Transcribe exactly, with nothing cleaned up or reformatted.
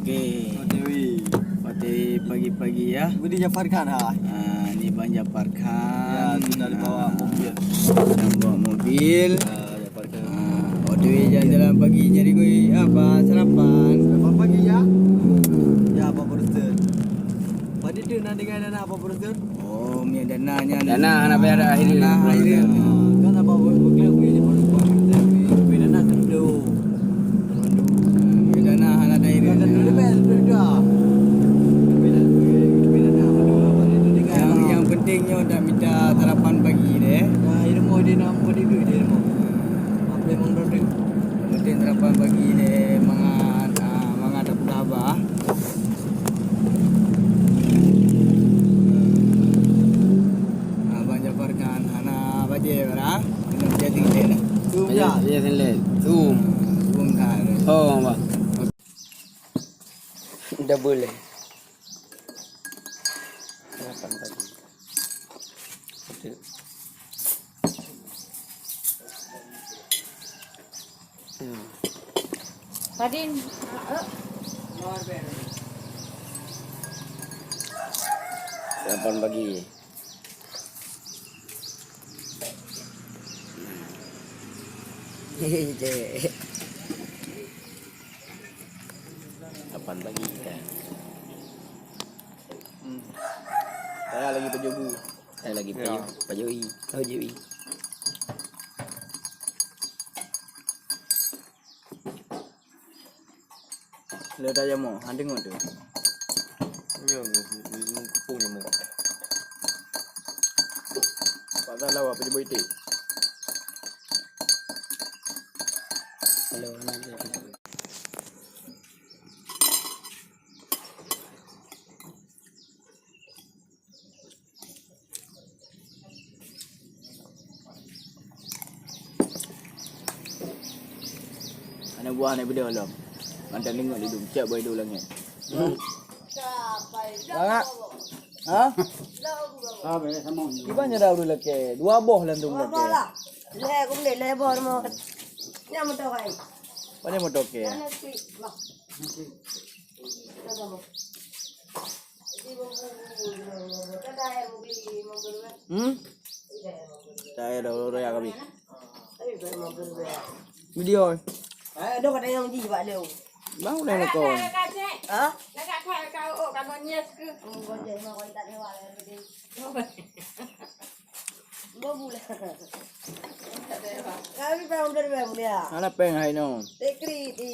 Oke. O T W. O T W pagi-pagi ya. Budi Jafar Khan, ha. Ah, ni Bang Jafar Khan. Ya, sudah dibawa mobil. Sedang bawa mobil. Ya, Jafar Khan. Ah, O T W jalan-jalan pagi nyari kuih apa sarapan. Sarapan pagi ya. Ya, apa Brother? Pada tu nak dengar dah nak apa Brother? Oh, minyak dana nyan. Dana hana bayar dah akhir. Dana akhir. Kan apa buat buat buat buat dana kan tu. Minyak dana hana ada akhir. Kan tu lebih tu dah. Yang, yang penting nyoe dak minta sarapan pagi deh. Nah, ilmu dia nak beri duit dia ilmu. Apa yang mau duit? Yang penting sarapan pagi deh, mangat, ah, mangat ada haba. Abang Jafar Khan hana bajèe bara. Kena bajèe tinggi dah. Zoom dah. Bajèe tinggi. Zoom. Zoom dah. Oh, Abang. Double eh. Lapan tadi. Satu. Hmm. Padin, ah, eh. Lapan pagi. Lapan pagi kan. Hmm. Saya lagi pajoh bu. Saya lagi pajoh, pajoh i, pajoh i. Le dah jamoe, han deungoe tu. Nyo, kupung jamoe. Pak Zalawa, apa jemput itik? Halo, halo. Aneuk buah aneuk beudôh lom. Mantong deungoe lidum, cak boh idôk langét. Bangat. Ha? Iban nyang dah ulèe lakèe. Dua boh lam tu lakèe. Lhèe kumlét, lhèe boh rumoh. Nyan moto kai. Pane moto kèe? Nyan nasi. Bah. Hmm? Saya dah royak kami. Video. Bang udah lekong. Ha? Kami pernah udah dua bulan. Mana peng hai no? Tekri di